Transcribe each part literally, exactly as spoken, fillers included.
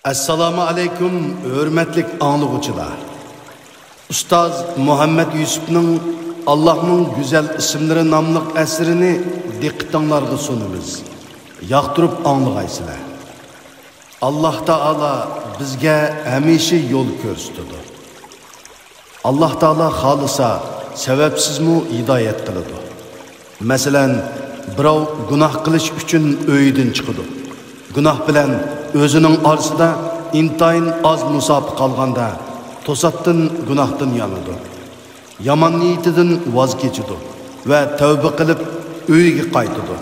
ئەسسالامۇ ئەلەيكۇم، ھۆرمەتلىك ئاڭلىغۇچىلار! ئۇستاز مۇھەممەد يۈسۈپنىڭ «ئاللاھنىڭ گۈزەل ئىسىملىرى» ناملىق ئەسىرىنى دىققىتىڭلارغا سۇنىمىز. ياقتۇرۇپ ئاڭلىغايسىلەر. ئاللاھ تائالا بىزگە ھەمىشە يول كۆرسىتىدۇ. ئاللاھ تائالا خالىسا، سەۋەبسىزمۇ ھىدايەت قىلىدۇ. مەسىلەن، بىراۋ گۇناھ قىلىش ئۈچۈن ئۆيىدىن چىقىدۇ. گۇناھ بىلەن ئۆزىنىڭ ئارىسىدا ئىنتايىن ئاز مۇساپە قالغاندا، توساتتىن گۇناھتىن يانىدۇ. يامان نىيىتىدىن ۋاز كېچىدۇ ۋە تەۋبە قىلىپ ئۆيىگە قايتىدۇ.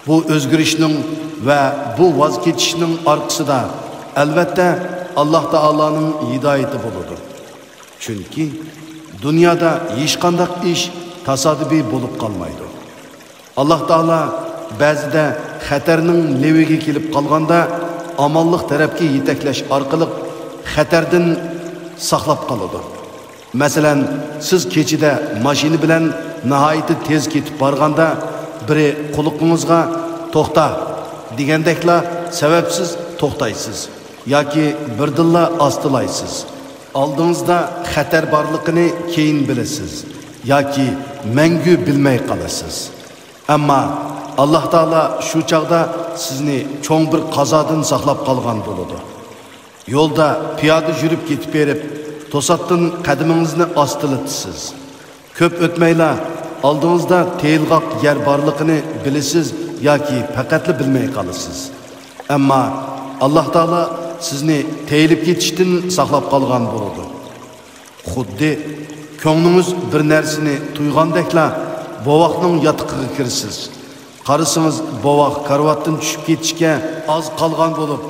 بۇ ئۆزگىرىشنىڭ ۋە بۇ ۋاز كېچىشنىڭ ئارقىسىدا، ئەلۋەتتە، ئاللاھ تائالانىڭ ھىدايىتى بولىدۇ. چۈنكى دۇنيادا ھېچقانداق ئىش تاسادىپىي بولۇپ قالمايدۇ. ئاللاھ تائالا بەزىدە خەتەرنىڭ لېۋىگە كېلىپ قالغاندا، ئامانلىق تەرەپكە يېتەكلەش ئارقىلىق خەتەردىن ساقلاپ قالىدۇ. مەسىلەن، سىز كېچىدە ماشىنا بىلەن ناھايىتى تېز كېتىپ بارغاندا، بىرى قۇلىقىڭىزغا «توختا» دېگەندەكلا سەۋەبسىز توختايسىز ياكى بىردىنلا ئاستىلايسىز. ئالدىڭىزدا خەتەر بارلىقىنى كېيىن بىلىسىز ياكى مەڭگۈ بىلمەي قالىسىز. ئەمما ئاللاھ تائالا شۇ چاغدا سىزنى چوڭ بىر قازادىن ساقلاپ قالغان بولىدۇ. يولدا پىيادە يۈرۈپ كېتىپ بېرىپ، توساتتىن قەدىمىڭىزنى ئاستىلىتىسىز. كۆپ ئۆتمەيلا ئالدىڭىزدا تېيىلغاق يەر بارلىقىنى بىلىسىز ياكى پەقەتلا بىلمەي قالىسىز. ئەمما ئاللاھ تائالا سىزنى تېيىلىپ كېتىشتىن ساقلاپ قالغان بولىدۇ. خۇددى كۆڭلىڭىز بىر نەرسىنى تۇيغاندەكلا بوۋاقنىڭ ياتىقىغا كىرىسىز. قارىسىڭىز، بوۋاق كارىۋاتتىن چۈشۈپ كېتىشكە ئاز قالغان بولۇپ،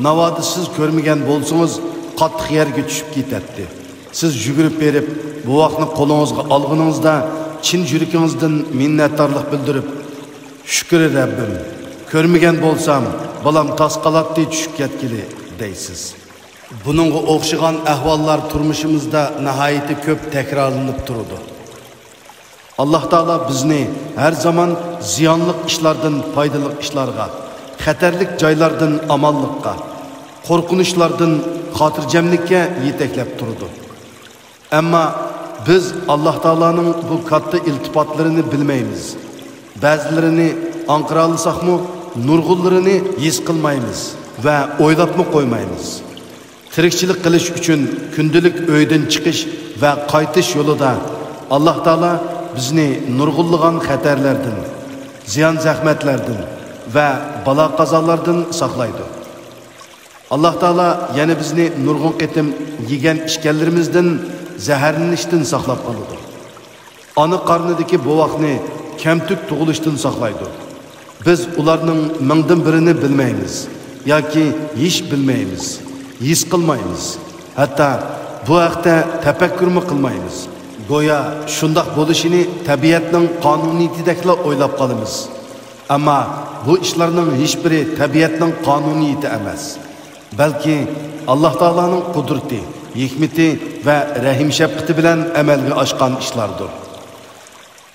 ناۋادا سىز كۆرمىگەن بولسىڭىز، قاتتىق يەرگە چۈشۈپ كېتەتتى. سىز يۈگۈرۈپ بېرىپ، بوۋاقنى قولىڭىزغا ئالغىنىڭىزدا، چىن يۈرىكىڭىزدىن مىننەتدارلىق بىلدۈرۈپ، «شۈكرى رەببىم، كۆرمىگەن بولسام، بالام تاس قالاتتى چۈشۈپ كەتكىلى» دەيسىز. بۇنىڭغا ئوخشىغان ئەھۋاللار تۇرمۇشىمىزدا ناھايىتى كۆپ تەكرارلىنىپ تۇرىدۇ. ئاللاھ تائالا بىزنى ھەر زامان زىيانلىق ئىشلاردىن پايدىلىق ئىشلارغا، خەتەرلىك جايلاردىن ئامانلىققا، قورقۇنچلاردىن خاتىرجەملىككە يېتەكلەپ تۇرىدۇ. ئەمما بىز ئاللاھ تائالانىڭ بۇ كاتتا ئىلتىپاتلىرىنى بىلمەيمىز. بەزىلىرىنى ئاڭقىرالىساقمۇ، نۇرغۇنلىرىنى ھېس قىلمايمىز ۋە ئويلاپمۇ قويمايمىز. تىرىكچىلىك قىلىش ئۈچۈن كۈندىلىك ئۆيدىن چىقىش ۋە قايتىش يولىدا ئاللاھ تائالا بىزنى نۇرغۇنلىغان خەتەرلەردىن، زىيان-زەخمەتلەردىن ۋە بالا-قازالاردىن ساقلايدۇ. ئاللاھ تائالا يەنە بىزنى نۇرغۇن قېتىم يېگەن-ئىچكەنلىرىمىزدىن زەھەرلىنىشتىن ساقلاپ قالىدۇ. ئانا قارنىدىكى بوۋاقنى كەمتۈك تۇغۇلۇشتىن ساقلايدۇ. بىز ئۇلارنىڭ مىڭدىن بىرىنى بىلمەيمىز ياكى ھېچ بىلمەيمىز، ھېس قىلمايمىز. ھەتتا بۇ ھەقتە تەپەككۇرمۇ قىلمايمىز. گويا شۇنداق بولۇشىنى تەبىئەتنىڭ قانۇنىيىتىدەكلا ئويلاپ قالىمىز. ئەمما بۇ ئىشلارنىڭ ھېچبىرى تەبىئەتنىڭ قانۇنىيىتى ئەمەس، بەلكى ئاللاھ تائالانىڭ قۇدرىتى، ھېكمىتى ۋە رەھىم-شەپقىتى بىلەن ئەمەلگە ئاشقان ئىشلاردۇر.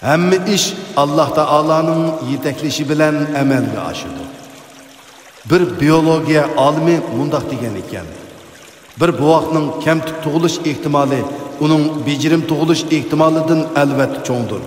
ھەممە ئىش ئاللاھ تائالانىڭ يېتەكلىشى بىلەن ئەمەلگە ئاشىدۇ. بىر بىيولوگىيە ئالىمى مۇنداق دېگەن ئىكەن: بىر بوۋاقنىڭ كەمتۈك تۇغۇلۇش ئېھتىمالى ئۇنىڭ بېجىرىم تۇغۇلۇش ئېھتىمالىدىن ئەلۋەتتە چوڭدۇر.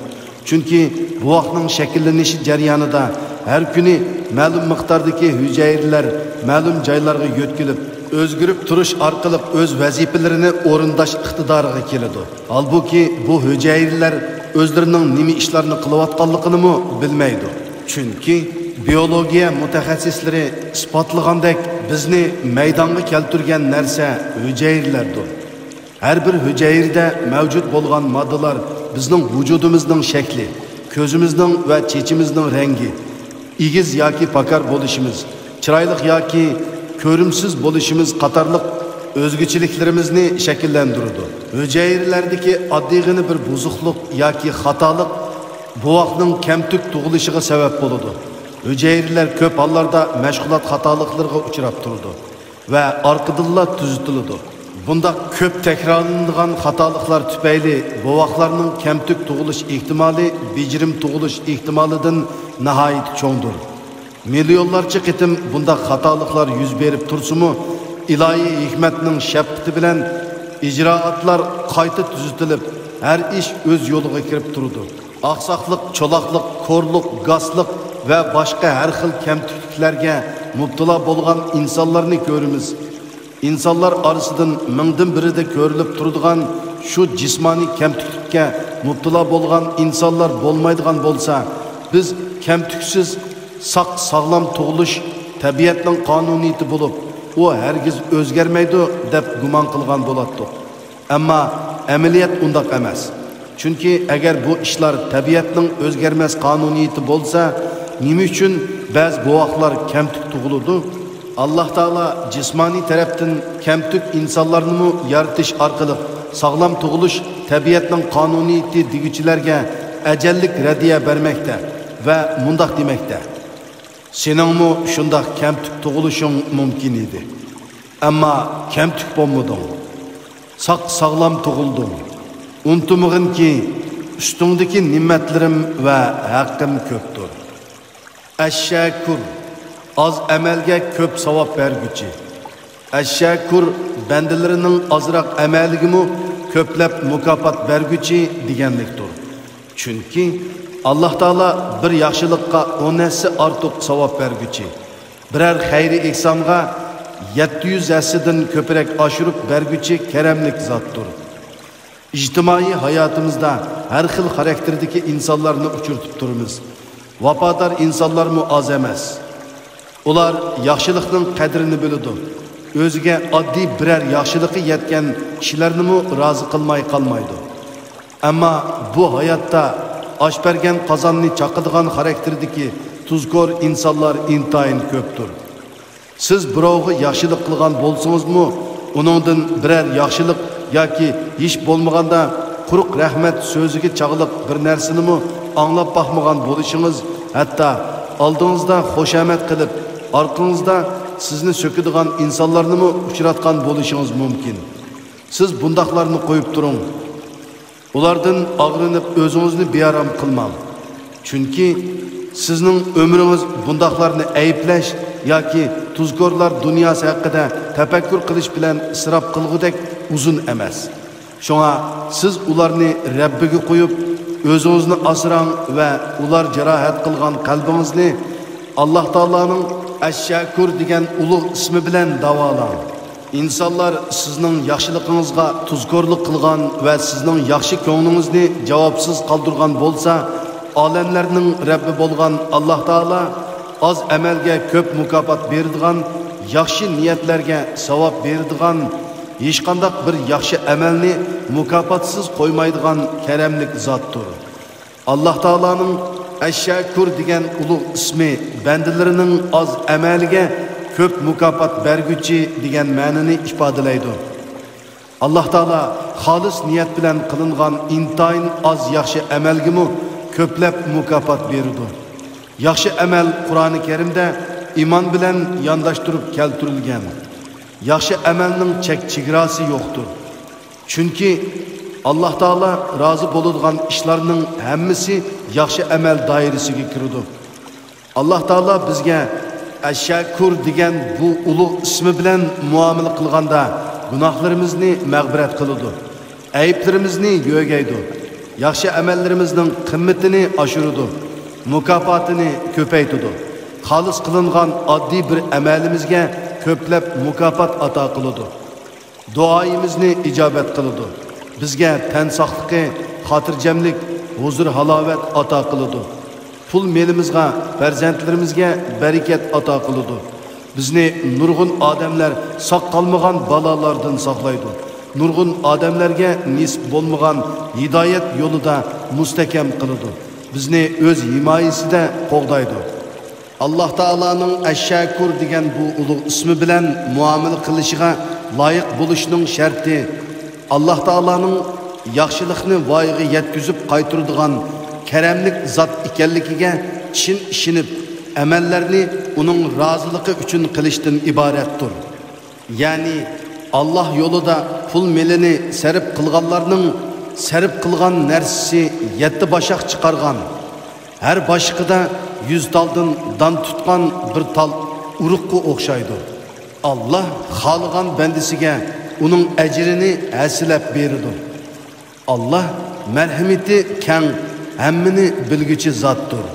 چۈنكى بوۋاقنىڭ شەكىللىنىشى جەريانىدا ھەر كۈنى مەلۇم مىقداردىكى ھۈجەيرىلەر مەلۇم جايلارغا يۆتكىلىپ، ئۆزگىرىپ تۇرۇش ئارقىلىق ئۆز ۋەزىپىلىرىنى ئورۇنداش ئىقتىدارىغا كېلىدۇ. ھالبۇكى، بۇ ھۈجەيرىلەر ئۆزلىرىنىڭ نېمە ئىشلارنى قىلىۋاتقانلىقىنىمۇ بىلمەيدۇ. چۈنكى بىيولوگىيە مۇتەخەسسىسلىرى ئىسپاتلىغاندەك، بىزنى مەيدانغا كەلتۈرگەن نەرسە ھۈجەيرىلەردۇر. ھەر بىر ھۈجەيرىدە مەۋجۇت بولغان ماددىلار بىزنىڭ ۋۇجۇدىمىزنىڭ شەكلى، كۆزىمىزنىڭ ۋە چېچىمىزنىڭ رەڭگى، ئېگىز ياكى پاكار بولۇشىمىز، چىرايلىق ياكى كۆرۈمسىز بولۇشىمىز قاتارلىق ئۆزگىچىلىكلىرىمىزنى شەكىللەندۈرىدۇ. ھۈجەيرىلەردىكى ئاددىيغىنە بىر بۇزۇقلۇق ياكى خاتالىق بوۋاقنىڭ كەمتۈك تۇغۇلۇشىغا سەۋەب بولىدۇ. ھۈجەيرىلەر كۆپ ھاللاردا مەشغۇلات خاتالىقلىرىغا ئۇچراپ تۇرىدۇ ۋە ئارقىدىنلا تۈزىتىلىدۇ. بۇنداق كۆپ تەكرارلىنىدىغان خاتالىقلار تۈپەيلى بوۋاقلارنىڭ كەمتۈك تۇغۇلۇش ئېھتىمالى بېجىرىم تۇغۇلۇش ئېھتىمالىدىن ناھايىتى چوڭدۇر. مىليونلارچە قېتىم بۇنداق خاتالىقلار يۈز بېرىپ تۇرسىمۇ، ئىلاھىي ھېكمەتنىڭ شەپقىتى بىلەن ئىجرائاتلار قايتا تۈزىتىلىپ، ھەر ئىش ئۆز يولىغا كىرىپ تۇرىدۇ. ئاقساقلىق، چولاقلىق، كورلۇق، گاسلىق ۋە باشقا ھەر خىل كەمتۈكلۈكلەرگە مۇپتىلا بولغان ئىنسانلارنى كۆرىمىز. ئىنسانلار ئارىسىدىن مىڭدىن بىرىدە كۆرۈلۈپ تۇرىدىغان شۇ جىسمانىي كەمتۈكلۈككە مۇپتىلا بولغان ئىنسانلار بولمايدىغان بولسا، بىز كەمتۈكسىز، ساق-ساغلام تۇغۇلۇش تەبىئەتنىڭ قانۇنىيىتى بولۇپ، ئۇ ھەرگىز ئۆزگەرمەيدۇ، دەپ گۇمان قىلغان بولاتتۇق. ئەمما ئەمەلىيەت ئۇنداق ئەمەس. چۈنكى ئەگەر بۇ ئىشلار تەبىئەتنىڭ ئۆزگەرمەس قانۇنىيىتى بولسا، نېمە ئۈچۈن بەزى بوۋاقلار كەمتۈك تۇغۇلىدۇ؟ ئاللاھ تائالا جىسمانىي تەرەپتىن كەمتۈك ئىنسانلارنىمۇ يارىتىش ئارقىلىق ساغلام تۇغۇلۇش تەبىئەتنىڭ قانۇنىيىتى دېگۈچىلەرگە ئەجەللىك رەددىيە بەرمەكتە ۋە مۇنداق دېمەكتە: سېنىڭمۇ شۇنداق كەمتۈك تۇغۇلۇشۇڭ مۇمكىن ئىدى. ئەمما كەمتۈك بولمىدىڭ. ساق-ساغلام تۇغۇلدۇڭ. ئۇنتۇمىغىنكى، ئۈستۈڭدىكى نېمەتلىرىم ۋە ھەققىم كۆپتۇر. ئەششەكۇر، ئاز ئەمەلگە كۆپ ساۋاب بەرگۈچى. ئەششەكۇر، بەندىلىرىنىڭ ئازراق ئەمەلىگىمۇ كۆپلەپ مۇكاپات بەرگۈچى دېگەنلىكتۇر. چۈنكى ئاللاھ تائالا بىر ياخشىلىققا ئون ھەسسە ئارتۇق ساۋاب بەرگۈچى، بىرەر خەيرى ئېھسانغا يەتتە يۈز ھەسسىدىن كۆپرەك ئاشۇرۇپ بەرگۈچى كەرەملىك زاتتۇر. ئىجتىمائىي ھاياتىمىزدا ھەر خىل خاراكتېردىكى ئىنسانلارنى ئۇچرىتىپ تۇرىمىز. ۋاپادار ئىنسانلارمۇ ئاز ئەمەس. ئۇلار ياخشىلىقنىڭ قەدرىنى بىلىدۇ. ئۆزىگە ئاددىي بىرەر ياخشىلىقى يەتكەن كىشىلەرنىمۇ رازى قىلماي قالمايدۇ. ئەمما بۇ ھاياتتا ئاش بەرگەن قازاننى چاقىدىغان خاراكتېردىكى تۇزكور ئىنسانلار ئىنتايىن كۆپتۇر. سىز بىراۋغا ياخشىلىق قىلغان بولسىڭىزمۇ، ئۇنىڭدىن بىرەر ياخشىلىق ياكى ھېچ بولمىغاندا قۇرۇق رەھمەت سۆزىگە چاغلىق بىر نەرسىنىمۇ ئاڭلاپ باقمىغان بولۇشىڭىز، ھەتتا ئالدىڭىزدا خۇشامەت قىلىپ، ئارقىڭىزدا سىزنى سۆكىدىغان ئىنسانلارنىمۇ ئۇچراتقان بولۇشىڭىز مۇمكىن. سىز بۇنداقلارنى قويۇپ تۇرۇڭ. ئۇلاردىن ئاغرىنىپ ئۆزىڭىزنى بىئارام قىلماڭ. چۈنكى سىزنىڭ ئۆمرىڭىز بۇنداقلارنى ئەيىبلەش ياكى تۇزكورلار دۇنياسى ھەققىدە تەپەككۇر قىلىش بىلەن ئىسراپ قىلغۇدەك ئۇزۇن ئەمەس. شۇڭا سىز ئۇلارنى رەببىگە قويۇپ، ئۆزىڭىزنى ئاسراڭ ۋە ئۇلار جاراھەت قىلغان قەلبىڭىزنى ئاللاھ تائالانىڭ ئەششەكۇر دېگەن ئۇلۇغ ئىسمى بىلەن داۋالاڭ. ئىنسانلار سىزنىڭ ياخشىلىقىڭىزغا تۇزكورلۇق قىلغان ۋە سىزنىڭ ياخشى كۆڭلىڭىزنى جاۋابسىز قالدۇرغان بولسا، ئالەملەرنىڭ رەببى بولغان ئاللاھ تائالا ئاز ئەمەلگە كۆپ مۇكاپات بېرىدىغان، ياخشى نىيەتلەرگە ساۋاب بېرىدىغان، ھېچقانداق بىر ياخشى ئەمەلنى مۇكاپاتسىز قويمايدىغان كەرەملىك زاتتۇر. ئاللاھ تائالانىڭ ئەششەكۇر دېگەن ئۇلۇغ ئىسمى بەندىلىرىنىڭ ئاز ئەمەلىگە كۆپ مۇكاپات بەرگۈچى دېگەن مەنىنى ئىپادىلەيدۇ. ئاللاھ تائالا خالىس نىيەت بىلەن قىلىنغان ئىنتايىن ئاز ياخشى ئەمەلگىمۇ كۆپلەپ مۇكاپات بېرىدۇ. ياخشى ئەمەل قۇرئانى كەرىمدە ئىمان بىلەن يانداشتۇرۇپ كەلتۈرۈلگەن. ياخشى ئەمەلنىڭ چەك چېگراسى يوقتۇر. چۈنكى ئاللاھ تائالا رازى بولىدىغان ئىشلارنىڭ ھەممىسى ياخشى ئەمەل دائىرىسىگە كىرىدۇ. ئاللاھ تائالا بىزگە ئەششەكۇر دېگەن بۇ ئۇلۇغ ئىسمى بىلەن مۇئامىلە قىلغاندا، گۇناھلىرىمىزنى مەغپىرەت قىلىدۇ، ئەيىبلىرىمىزنى يۆگەيدۇ، ياخشى ئەمەللىرىمىزنىڭ قىممىتىنى ئاشۇرىدۇ، مۇكاپاتىنى كۆپەيتىدۇ. خالىس قىلىنغان ئاددىي بىر ئەمەلىمىزگە كۆپلەپ مۇكاپات ئاتا قىلىدۇ. دۇئايىمىزنى ئىجابەت قىلىدۇ. بىزگە تەن ساقلىقى، خاتىرجەملىك، ھۇزۇر-ھالاۋەت ئاتا قىلىدۇ. پۇل-مېلىمىزغا، پەرزەنتلىرىمىزگە بەرىكەت ئاتا قىلىدۇ. بىزنى نۇرغۇن ئادەملەر ساق قالمىغان بالالاردىن ساقلايدۇ. نۇرغۇن ئادەملەرگە نېسىپ بولمىغان ھىدايەت يولىدا مۇستەھكەم قىلىدۇ. بىزنى ئۆز ھىمايىسىدە قوغدايدۇ. ئاللاھ تائالانىڭ ئەششەكۇر دېگەن بۇ ئۇلۇغ ئىسمى بىلەن مۇئامىلە قىلىشىغا لايىق بولۇشنىڭ شەرتى، ئاللاھ تائالانىڭ ياخشىلىقنى ۋايىغا يەتكۈزۈپ قايتۇرىدىغان كەرەملىك زات ئىكەنلىكىگە چىن ئىشىنىپ، ئەمەللەرنى ئۇنىڭ رازىلىقى ئۈچۈن قىلىشتىن ئىبارەتتۇر. يەنى ئاللاھ يولىدا پۇل-مېلىنى سەرپ قىلغانلارنىڭ سەرپ قىلغان نەرسىسى يەتتە باشاق چىقارغان، ھەر باشىقىدا يۈز تالدىن دان تۇتقان بىر تال ئۇرۇققا ئوخشايدۇ. ئاللاھ خالىغان بەندىسىگە ئۇنىڭ ئەجرىنى ھەسسىلەپ بېرىدۇ. ئاللاھ مەرھىمىتى كەڭ، ھەممىنى بىلگۈچى زاتتۇر.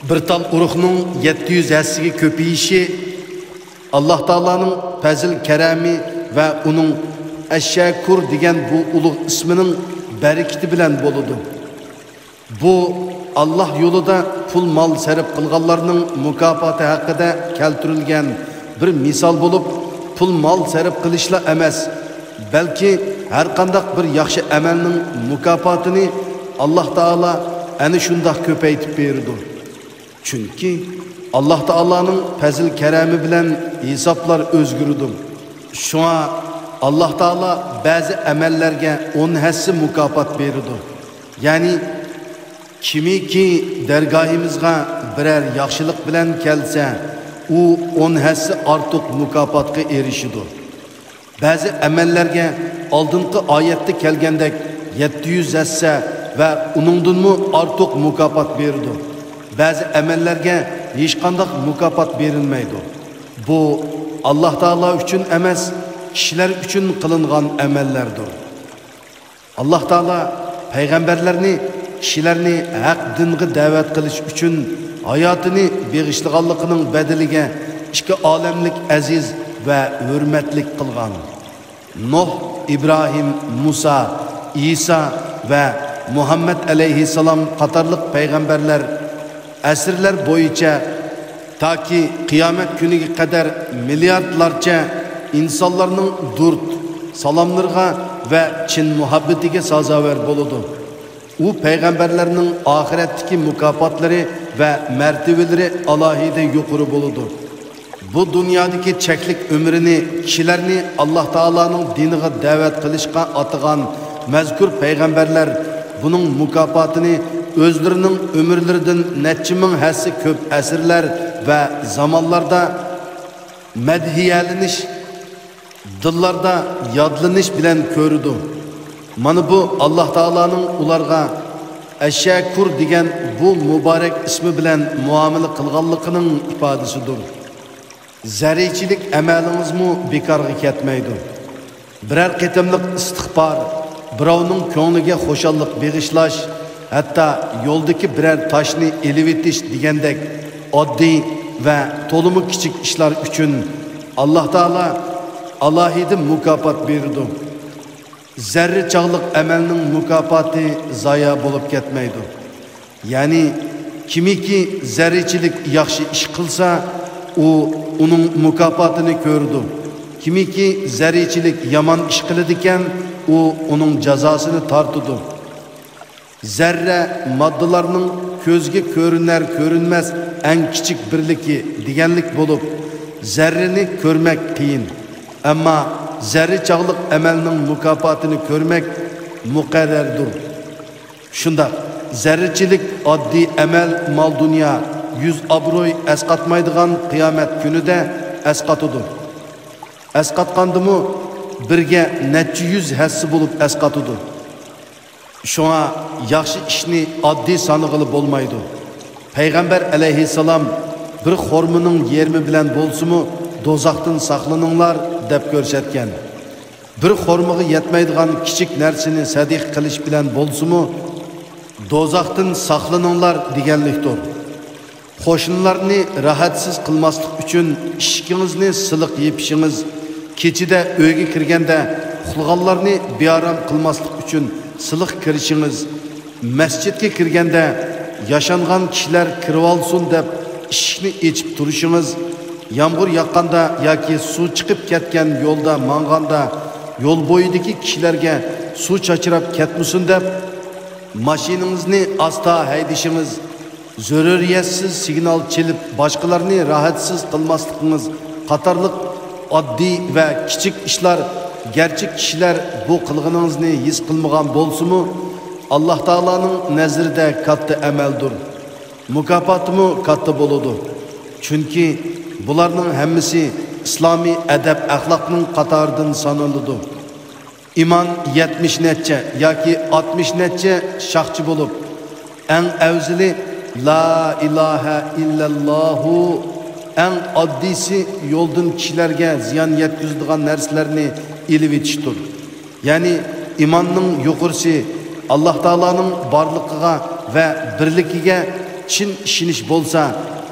بىر تال ئۇرۇقنىڭ يەتتە يۈز ھەسسىگە كۆپىيىشى ئاللاھ تائالانىڭ پەزىل كەرەمى ۋە ئۇنىڭ ئەششەكۇر دېگەن بۇ ئۇلۇغ ئىسمىنىڭ بەرىكىتى بىلەن بولىدۇ. بۇ، ئاللاھ يولىدا پۇل-مال سەرپ قىلغانلارنىڭ مۇكاپاتى ھەققىدە كەلتۈرۈلگەن بىر مىسال بولۇپ، پۇل-مال سەرپ قىلىشلا ئەمەس، بەلكى ھەرقانداق بىر ياخشى ئەمەلنىڭ مۇكاپاتىنى ئاللاھ تائالا ئەنە شۇنداق كۆپەيتىپ بېرىدۇ. چۈنكى ئاللاھ تائالانىڭ پەزىل-كەرەمى بىلەن ھېسابلار ئۆزگىرىدۇ. شۇڭا ئاللاھ تائالا بەزى ئەمەللەرگە ئون ھەسسە مۇكاپات بېرىدۇ. يەنى، كىمكى دەرگاھىمىزغا بىرەر ياخشىلىق بىلەن كەلسە، ئۇ ئون ھەسسە ئارتۇق مۇكاپاتقا ئېرىشىدۇ. بەزى ئەمەللەرگە ئالدىنقى ئايەتتە كەلگەندەك يەتتە يۈز ھەسسە ۋە ئۇنىڭدىنمۇ ئارتۇق مۇكاپات بېرىدۇ. بەزى ئەمەللەرگە ھېچقانداق مۇكاپات بېرىلمەيدۇ. بۇ ئاللاھ تائالا ئۈچۈن ئەمەس، كىشىلەر ئۈچۈن قىلىنغان ئەمەللەردۇر. ئاللاھ تائالا پەيغەمبەرلەرنى كىشىلەرنى ھەق دىنغا دەۋەت قىلىش ئۈچۈن ھاياتىنى بېغىشلىغانلىقىنىڭ بەدىلىگە ئىككى ئالەملىك ئەزىز ۋە ھۆرمەتلىك قىلغان. نۇھ، ئىبراھىم، مۇسا، ئىسا ۋە مۇھەممەد ئەلەيھىسسالام قاتارلىق پەيغەمبەرلەر ئەسىرلەر بويىچە تاكى قىيامەت كۈنىگە قەدەر مىلياردلارچە ئىنسانلارنىڭ دۇرۇت سالاملىرىغا ۋە چىن مۇھەببىتىگە سازاۋەر بولىدۇ. ئۇ پەيغەمبەرلەرنىڭ ئاخىرەتتىكى مۇكاپاتلىرى ۋە مەرتىۋىلىرى ئالاھىدە يۇقىرى بولىدۇ. بۇ دۇنيادىكى چەكلىك ئۆمرىنى كىشىلەرنى ئاللاھ تائالانىڭ دىنىغا دەۋەت قىلىشقا ئاتىغان مەزكۇر پەيغەمبەرلەر بۇنىڭ مۇكاپاتىنى ئۆزلىرىنىڭ ئۆمۈرلىرىدىن نەچچە مىڭ ھەسسە كۆپ ئەسىرلەر ۋە زامانلاردا مەدھىيەلىنىش، دىللاردا يادلىنىش بىلەن كۆرىدۇ. مانا بۇ ئاللاھ تائالانىڭ ئۇلارغا ئەششەكۇر دېگەن بۇ مۇبارەك ئىسمى بىلەن مۇئامىلە قىلغانلىقىنىڭ ئىپادىسىدۇر. زەررىچىلىك ئەمەلىڭىزمۇ بىكارغا كەتمەيدۇ. بىرەر قېتىملىق ئىستىغپار، بىراۋنىڭ كۆڭلىگە خۇشاللىق بېغىشلاش، ھەتتا يولدىكى بىرەر تاشنى ئېلىۋېتىش دېگەندەك ئاددىي ۋە تولىمۇ كىچىك ئىشلار ئۈچۈن ئاللاھ تائالا ئالاھىدە مۇكاپات بېرىدۇ. زەررە چاغلىق ئەمەلنىڭ مۇكاپاتى زايا بولۇپ كەتمەيدۇ. يەنى، كىمكى زەررىچىلىك ياخشى ئىش قىلسا، ئۇ ئۇنىڭ مۇكاپاتىنى كۆرىدۇ. كىمكى زەررىچىلىك يامان ئىش قىلىدىكەن، ئۇ ئۇنىڭ جازاسىنى تارتىدۇ. زەررە ماددىلارنىڭ كۆزگە كۆرۈنەر-كۆرۈنمەس ئەڭ كىچىك بىرلىكى دېگەنلىك بولۇپ، زەررىنى كۆرمەك قىيىن. ئەمما زەررە چاغلىق ئەمەلنىڭ مۇكاپاتىنى كۆرمەك مۇقەررەردۇر. شۇنداق، زەررىچىلىك ئاددىي ئەمەل مال-دۇنيا، يۈز-ئابرۇي ئەسقاتمايدىغان قىيامەت كۈنىدە ئەسقاتىدۇ. ئەسقاتقاندىمۇ بىرگە نەچچە يۈز ھەسسە بولۇپ ئەسقاتىدۇ. شۇڭا ياخشى ئىشنى ئاددىي سانىغىلى بولمايدۇ. پەيغەمبەر ئەلەيھىسسالام بىر خورمىنىڭ يېرىمى بىلەن بولسىمۇ دوزاختىن ساقلىنىڭلار دەپ كۆرسەتكەن. بىر خورمىغا يەتمەيدىغان كىچىك نەرسىنى سەدىقە قىلىش بىلەن بولسىمۇ، دوزاختىن ساقلىنىڭلار دېگەنلىكتۇر. قوشنىلارنى راھەتسىز قىلماسلىق ئۈچۈن ئىشىكىڭىزنى سىلىق يېپىشىڭىز، كېچىدە ئۆيگە كىرگەندە ئۇخلىغانلارنى بىئارام قىلماسلىق ئۈچۈن سىلىق كىرىشىڭىز، مەسچىتكە كىرگەندە ياشانغان كىشىلەر كىرىۋالسۇن دەپ ئىشىكنى ئېچىپ تۇرۇشىڭىز، يامغۇر ياغقاندا ياكى سۇ چىقىپ كەتكەن يولدا ماڭغاندا يول بويىدىكى كىشىلەرگە سۇ چاچراپ كەتمىسۇن دەپ ماشىنىڭىزنى ئاستا ھەيدىشىڭىز، زۆرۈرىيەتسىز سىگنال چېلىپ باشقىلارنى راھەتسىز قىلماسلىقىڭىز قاتارلىق ئاددىي ۋە كىچىك ئىشلار، گەرچە كىشىلەر بۇ قىلغىنىڭىزنى ھېس قىلمىغان بولسىمۇ، ئاللاھ تائالانىڭ نەزىرىدە كاتتا ئەمەلدۇر. مۇكاپاتىمۇ كاتتا بولىدۇ. چۈنكى بۇلارنىڭ ھەممىسى ئىسلامىي ئەدەپ-ئەخلاقنىڭ قاتارىدىن سانىلىدۇ. ئىمان يەتمىش نەچچە ياكى ئاتمىش نەچچە شاخچە بولۇپ، ئەڭ ئەۋزىلى لا ئىلاھە ئىللەللاھۇ، ئەڭ ئاددىيسى يولدىن كىشىلەرگە زىيان يەتكۈزىدىغان نەرسىلەرنى ئېلىۋېتىشتۇر. يەنى ئىماننىڭ يۇقىرىسى ئاللاھ تائالانىڭ بارلىقىغا ۋە بىرلىكىگە چىن ئىشىنىش بولسا،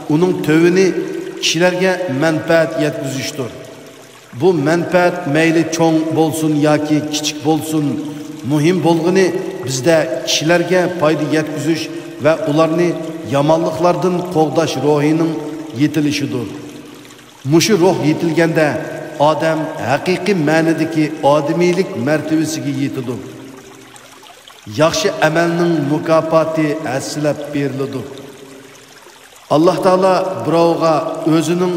ئۇنىڭ تۆۋىنى كىشىلەرگە مەنپەئەت يەتكۈزۈشتۇر. بۇ مەنپەئەت مەيلى چوڭ بولسۇن ياكى كىچىك بولسۇن، مۇھىم بولغىنى بىزدە كىشىلەرگە پايدا يەتكۈزۈش ۋە ئۇلارنى يامانلىقلاردىن قوغداش روھىنىڭ يېتىلىشىدۇر. مۇشۇ روھ يېتىلگەندە ئادەم ھەقىقىي مەنىدىكى ئادىمىيلىك مەرتىۋىسىگە يېتىدۇ. ياخشى ئەمەلنىڭ مۇكاپاتى ھەسسىلەپ بېرىلىدۇ. ئاللاھ تائالا بىراۋغا ئۆزىنىڭ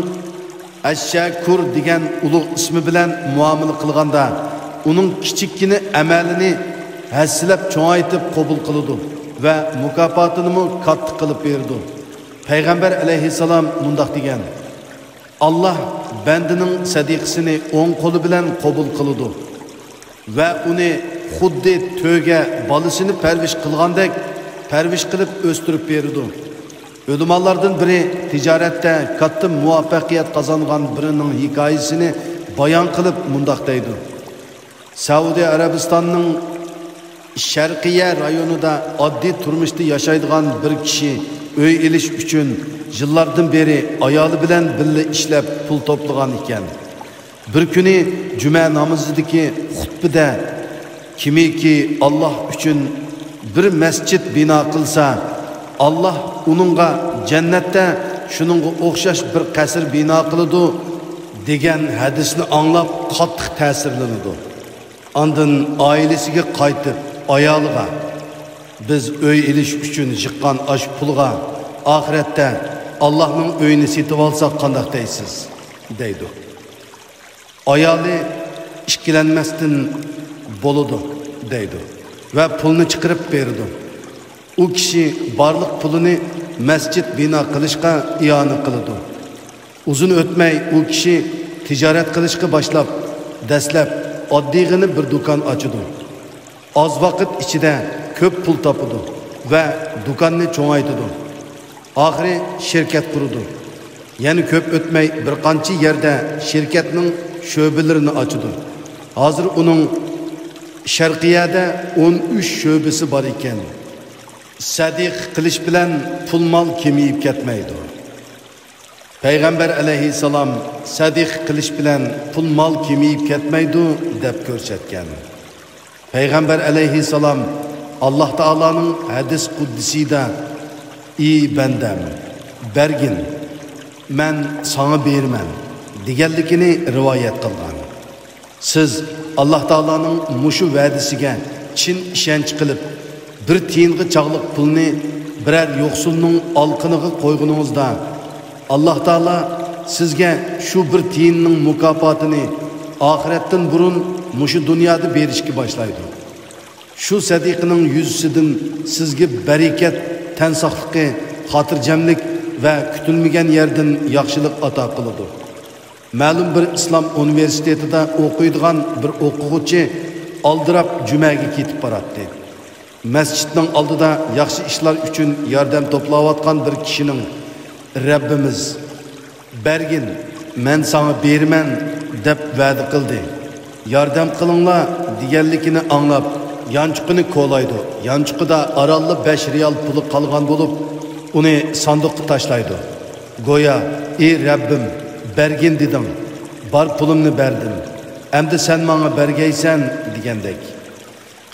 ئەششەكۇر دېگەن ئۇلۇغ ئىسمى بىلەن مۇئامىلە قىلغاندا، ئۇنىڭ كىچىككىنە ئەمەلىنى ھەسسىلەپ چوڭايتىپ قوبۇل قىلىدۇ ۋە مۇكاپاتىنىمۇ كاتتا قىلىپ بېرىدۇ. پەيغەمبەر ئەلەيھىسسالام مۇنداق دېگەن: «ئاللاھ بەندىنىڭ سەدىقىسىنى ئوڭ قولى بىلەن قوبۇل قىلىدۇ ۋە ئۇنى خۇددى تۆگە بالىسىنى پەرۋىش قىلغاندەك پەرۋىش قىلىپ ئۆستۈرۈپ بېرىدۇ.» ئۆلىمالاردىن بىرى تىجارەتتە كاتتا مۇۋەپپەقىيەت قازانغان بىرىنىڭ ھېكايىسىنى بايان قىلىپ مۇنداق دەيدۇ: سەئۇدى ئەرەبىستاننىڭ شەرقىيە رايونىدا ئاددىي تۇرمۇشتا ياشايدىغان بىر كىشى ئۆي ئېلىش ئۈچۈن يىللاردىن بېرى ئايالى بىلەن بىللە ئىشلەپ پۇل توپلىغان ئىكەن. بىر كۈنى جۈمە نامىزىدىكى خۇتبىدە، كىمكى ئاللاھ ئۈچۈن بىر مەسچىت بىنا قىلسا، ئاللاھ ئۇنىڭغا جەننەتتە شۇنىڭغا ئوخشاش بىر قەسىر بىنا قىلىدۇ، دېگەن ھەدىسنى ئاڭلاپ قاتتىق تەسىرلىنىدۇ. ئاندىن ئائىلىسىگە قايتىپ، ئايالىغا: «بىز ئۆي ئېلىش ئۈچۈن يىغقان ئاشۇ پۇلغا ئاخىرەتتە ئاللاھنىڭ ئۆيىنى سېتىۋالساق قانداق دەيسىز؟» دەيدۇ. ئايالى ئىككىلەنمەستىن: «بولىدۇ» دەيدۇ ۋە پۇلنى چىقىرىپ بېرىدۇ. ئۇ كىشى بارلىق پۇلىنى مەسچىت بىنا قىلىشقا ئىئانە قىلىدۇ. ئۇزۇن ئۆتمەي ئۇ كىشى تىجارەت قىلىشقا باشلاپ، دەسلەپ ئاددىيغىنە بىر دۇكان ئاچىدۇ. ئاز ۋاقىت ئىچىدە كۆپ پۇل تاپىدۇ ۋە دۇكاننى چوڭايتىدۇ. ئاخىرى شىركەت قۇرىدۇ. يەنە كۆپ ئۆتمەي بىر قانچە يەردە شىركەتنىڭ شۆبىلىرىنى ئاچىدۇ. ھازىر ئۇنىڭ شەرقىيەدە ئون ئۈچ شۆبىسى بار ئىكەن. سەدىقە قىلىش بىلەن پۇل-مال كېمىيىپ كەتمەيدۇ. پەيغەمبەر ئەلەيھىسسالام سەدىقە قىلىش بىلەن پۇل-مال كېمىيىپ كەتمەيدۇ دەپ كۆرسەتكەن. پەيغەمبەر ئەلەيھىسسالام ئاللاھ تائالانىڭ ھەدىس قۇدسىيدا: «ئى بەندەم، بەرگىن، مەن ساڭا بېرىمەن» دېگەنلىكىنى رىۋايەت قىلغان. سىز ئاللاھ تائالانىڭ مۇشۇ ۋەدىسىگە چىن ئىشەنچ قىلىپ، بىر تىيىنغا چاغلىق پۇلنى بىرەر يوقسۇلنىڭ ئالىقىنىغا قويغىنىڭىزدا، ئاللاھ تائالا سىزگە شۇ بىر تىيىننىڭ مۇكاپاتىنى ئاخىرەتتىن بۇرۇن مۇشۇ دۇنيادا بېرىشكە باشلايدۇ. شۇ سەدىقىنىڭ يۈزىسىدىن سىزگە بەرىكەت، تەن ساقلىقى، خاتىرجەملىك ۋە كۈتۈلمىگەن يەردىن ياخشىلىق ئاتا قىلىدۇ. مەلۇم بىر ئىسلام ئۇنىۋېرسىتېتىدا ئوقۇيدىغان بىر ئوقۇغۇچى ئالدىراپ جۈمەگە كېتىپ باراتتى. مەسچىتنىڭ ئالدىدا ياخشى ئىشلار ئۈچۈن ياردەم توپلاۋاتقان بىر كىشىنىڭ: «رەببىمىز، بەرگىن، مەن ساڭا بېرىمەن، دەپ ۋەدە قىلدى. ياردەم قىلىڭلار» دېگەنلىكىنى ئاڭلاپ، يانچۇقىنى كولايدۇ. يانچۇقىدا ئارانلا بەش رىيال پۇلى قالغان بولۇپ، ئۇنى ساندۇققا تاشلايدۇ. گويا: «ئى رەببىم، بەرگىن دېدىڭ، بار پۇلۇمنى بەردىم، ئەمدى سەن ماڭا بەرگەيسەن» دېگەندەك.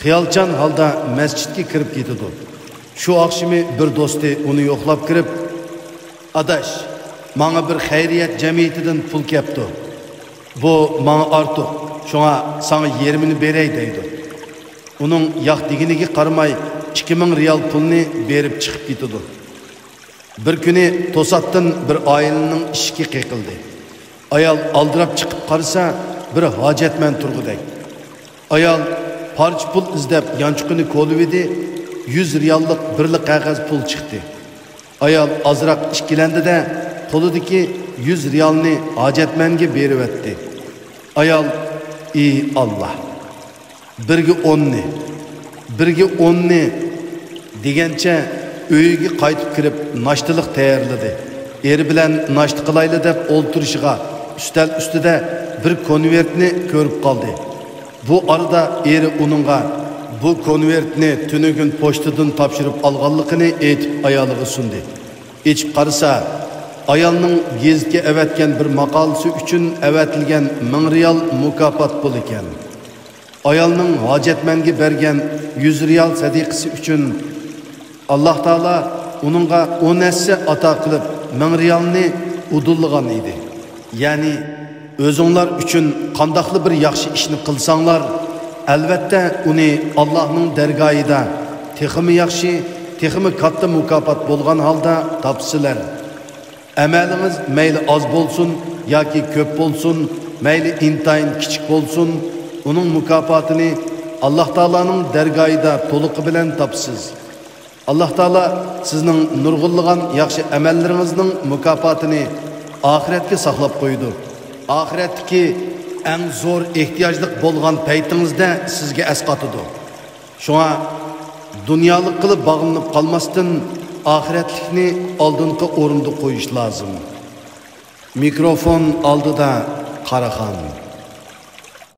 خىيالچان ھالدا مەسچىتكە كىرىپ كېتىدۇ. شۇ ئاخشىمى بىر دوستى ئۇنى يوقلاپ كىرىپ: «ئاداش، ماڭا بىر خەيرىيەت جەمئىيىتىدىن پۇل كەپتۇ. بۇ ماڭا ئارتۇق، شۇڭا ساڭا يېرىمىنى بېرەي» دەيدۇ. ئۇنىڭ ياق دېگىنىگە قارىماي، ئىككى مىڭ رىيال پۇلنى بېرىپ چىقىپ كېتىدۇ. بىر كۈنى توساتتىن بىر ئائىلىنىڭ ئىشىكى قېقىلدى. ئايال ئالدىراپ چىقىپ قارىسا، بىر ھاجەتمەن تۇرغۇدەك. ئايال پارچە پۇل ئىزدەپ يانچۇقىنى كولىۋىدى، يۈز رىياللىق بىرلا قەغەز پۇل چىقتى. ئايال ئازراق ئىككىلەندى-دە، قولىدىكى يۈز رىيالنى ھاجەتمەنگە بېرىۋەتتى. ئايال: «ئى ئاللاھ! بىرگە ئوننى، بىرگە ئوننى» دېگەنچە ئۆيىگە قايتىپ كىرىپ ناشتىلىق تەييارلىدى. ئېرى بىلەن ناشتا قىلايلى دەپ ئولتۇرۇشىغا ئۈستەل ئۈستىدە بىر كونۋېرتنى كۆرۈپ قالدى. بۇ ئارىدا ئېرى ئۇنىڭغا بۇ كونۋېرتنى تۈنۈگۈن پوچتىدىن تاپشۇرۇپ ئالغانلىقىنى ئېيتىپ ئايالىغا سۇندى. ئېچىپ قارىسا، ئايالنىڭ گېزىتكە ئەۋەتكەن بىر ماقالىسى ئۈچۈن ئەۋەتىلگەن مىڭ رىيال مۇكاپات پۇل ئىكەن. ئايالنىڭ ھاجەتمەنگە بەرگەن يۈز رىيال سەدىقىسى ئۈچۈن ئاللاھ تائالا ئۇنىڭغا ئون ھەسسە ئاتا قىلىپ، مىڭ رىيالنى ئۇدۇللىغان ئىدى. يەنى، ئۆزۈڭلار ئۈچۈن قانداقلا بىر ياخشى ئىشنى قىلساڭلار، ئەلۋەتتە ئۇنى ئاللاھنىڭ دەرگاھىدا تېخىمۇ ياخشى، تېخىمۇ كاتتا مۇكاپات بولغان ھالدا تاپىسىلەر. ئەمەلىڭىز مەيلى ئاز بولسۇن ياكى كۆپ بولسۇن، مەيلى ئىنتايىن كىچىك بولسۇن، ئۇنىڭ مۇكاپاتىنى ئاللاھ تائالانىڭ دەرگاھىدا تولۇقى بىلەن تاپىسىز. ئاللاھ تائالا سىزنىڭ نۇرغۇنلىغان ياخشى ئەمەللىرىڭىزنىڭ مۇكاپاتىنى ئاخىرەتكە ساقلاپ قويىدۇ. ئاخىرەتتىكى ئەڭ زور ئېھتىياجلىق بولغان پەيتىڭىزدە سىزگە ئەسقاتىدۇ. شۇڭا دۇنيالىققىلا باغلىنىپ قالماستىن، ئاخىرەتلىكنى ئالدىنقى ئورۇندا قويۇش لازىم. مىكروفون ئالدىدا قاراخان.